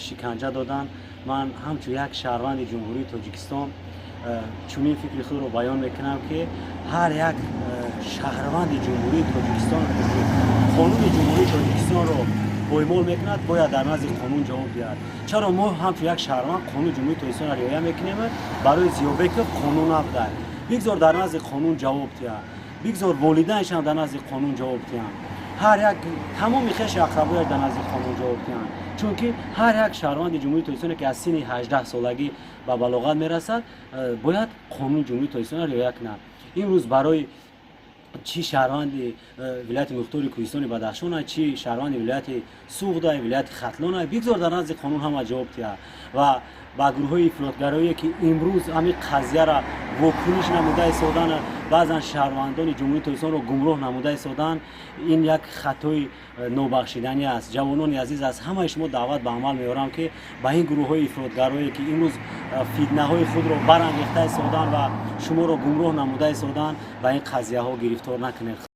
Шиканҷа доданд. Ман ҳамчун як шаҳрванди Ҷумҳурии Тоҷикистон чунин фикри худро баён мекунам, ки ҳар як шаҳрванди Ҷумҳурии Тоҷикистон, қонуни Ҷумҳурии Тоҷикистонро поймол мекунад, бояд дар назди қонун ҷавоб диҳад. Чаро мо ҳамчун як шаҳрванд қонуни Ҷумҳурии Тоҷикистонро риоя мекунем, барои Зиёбеков қонун набудад? Бигзор дар назди қонун ҷавоб диҳад, бигзор волидайншам дар назди қонун ҷавоб диҳанд, ҳар як тамоми хеши ақрабояш дар назди қонун ҷавоб диҳанд, чунки ҳар як шаҳрванди Ҷумҳурии Тоҷикистоне, ки аз синни 18 солагӣ ба балоғат мерасад, бояд қонуни Ҷумҳурии Тоҷикистонро риоя кунад. Имрӯз барои чӣ шаҳрванди вилояти мухтори Кӯҳистони Бадахшона, чӣ шаҳрванди вилояти Суғда, вилояти Хатлона, бигзор дар назди қонун ҳама ҷавоб диҳад. Ва ба гурӯҳҳои ифротгароие, ки имрӯз ҳамин қазияра вокуниш намуда истодан, баъзан шаҳрвандони Ҷумҳурии Тоҷикистонро гумроҳ намуда истодан, ин як хатои нобахшиданӣ аст. Ҷавонони азиз, аз ҳамаи шумо даъват ба амал меорам, ки ба ин гурӯҳҳои ифротгарое, ки имрӯз фитнаҳои худро барангехта истодан ва шуморо гумроҳ намуда истодан, ба ин қазияҳо гирифтор накунед.